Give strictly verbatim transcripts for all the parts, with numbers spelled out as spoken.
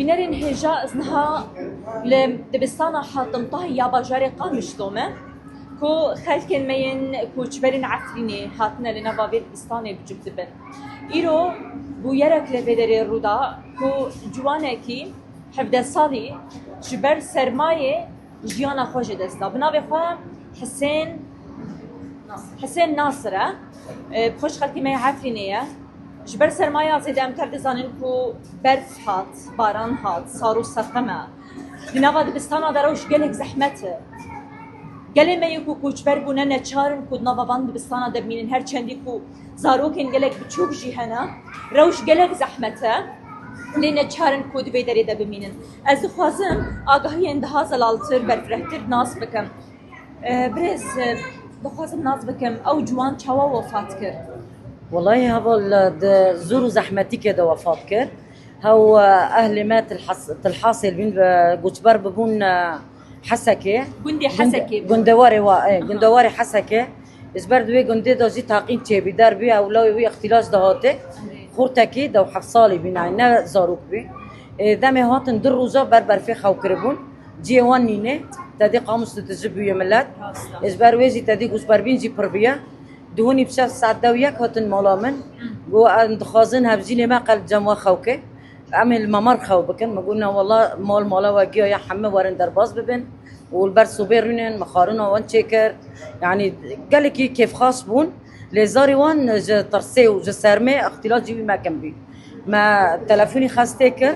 Bînerên hêja, ez niha li dibistana Hatim Tahî ya bajarê Qamişlo me, ku xelkên me yên koçberên Efrînê hatine li nava vê dibistanê biçûk dibin. Îro bûyerek li vê derê rû da ku ciwanekî hevdeh salî ji ber sermayê jiyana xwe ji dest da. Bi navê xwe Hisên, Hisên Nasir e. E, bi xwe ji xelkê me yê Efrînê ye. Ji ber sermaya zêde em tev dizanin ku berf hat, baran hat, sar û seqem e. Di nava dibistana de rewş gelek zehmet e. Gelê me yê ku koçber bûne neçar in ku di nava van dibistana de bimînin, her çendî ku zarokên gelek biçûk jî hene, rewş gelek zehmet e. Lê neçar in ku di vê derê de bimînin. Ez dixwazim agahiyên daha zelaltir, berfirehtir nas bikim. E, birêz, e, dixwazim nas bikim, ew ciwan çawa wefat kir? Welahî heval, e, di zor û zehmetîkê de wefat kir. Hew, e, ehlê me Tilhas-, Tilhasê bîn, e, goçber bibûn, e, Hesekê. Gundê Gunde-, Hesekê bûn. Gundewarê wa, e, Aha. Gundewarê Hesekê. Ji ber di wê gundê de jî taqîn çêbî derbî, ew lawê wî îxtîlac de hatê. Evet. Xortekî dew heft salî bî, yani ne zarok bî. E, demê hatin du roja ber berfê xew kiribûn. Cihê wan nîne, tedê qamiş tu dijî bûye millet. Rast e. Ji ber wê jî tedê goçberbîn jî pir bûye. Duhunî bi şev saet dew yek hatin mala min. Hı. Got, em dixwazin hevjînê me qel cem we xew ke. Em ê li Memar xew bikin. Min got, na wela mal mala we giya ya heme werin derbas bibin. Û li ber sobê rûnin, min xwarina wan çêkir. Yani gelekî kêfxweş bûn. Lê zarê wan ji tirsê û ji sermê îxtîlacî wî mekin bî. Me telefonî xestê kir.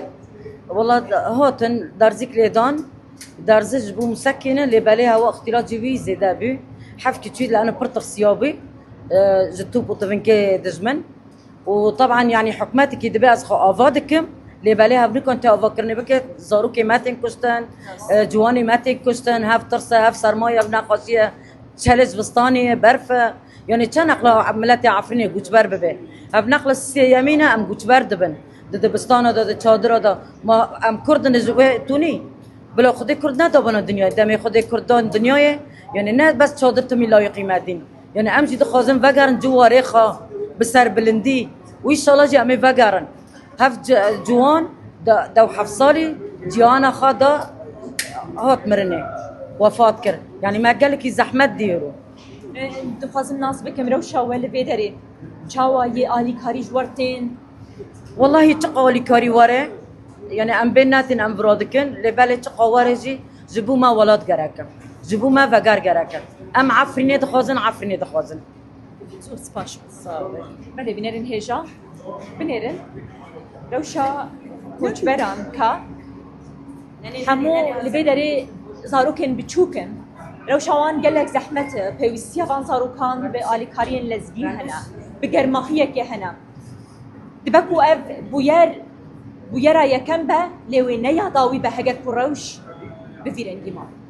Wela hatin derzîk lê dan. Derzi ji bo misekî ne, lê belê hewa îxtîlacî wî zêde bû. Heft keçî li ene pir tirsiya bû, e, ji top û tivinkê dijmin. Û teban, yani hikûmetekî dibe ez xwe ava dikim, lê belê hevnikan tê avakirinê bike, zarokê me tên kuştin, e, ciwanê me tên kuştin, hev tirs e, hev serma ye, hev nexweşî ye, çelê zivistanê ye, berf e. Yani çend neqla miletê Efrînê goçber bibe. Hev neqla sêyemîn e, em goçber dibin. Di dibistana de, di çadira de. Ma em Kurd in ji wê tunî. Bila Xwedê Kurd nedabana dinyayê. Demê Xwedê Kurd dan dinyayê, yani ne bes çadir timî layîqî me dîn. Yani em jî dixwazin vegerin ciwarê xwe bi serbilindî. Û înşallah jî em ê vegerin. Hev ci-, ciwan de-, dew heft salî ciyana xwe da hat mirinê. Wefat kir. Yani me gelekî zehmet dî îro. E, dixwazim nas bikim, rewşa we li vê derê çawa yê alîkarî ji we tên? Wellahî çiqa alîkarî were, yani em bên netin em vira dikin, lê belê çiqa were jî ji bo me welat gerek e. Ji bo me veger gerek e. Em Efrînê dixwazin, Efrînê dixwazin. Zor spas. Sağ olun. Belê, bînerên hêja binêrin. Rewşa koçberan ka hemû li vê derê zarokên biçûk in. Rewşa wan gelek zehmet e. Pêwîstiya van zarokan bi alîkariyên lezgîn hene. Bi germahiyekê hene. Dibe ku ev bûyer, bûyera yekem be, lê wê ne ya dawî be heger ku rewş bi vî rengî ma.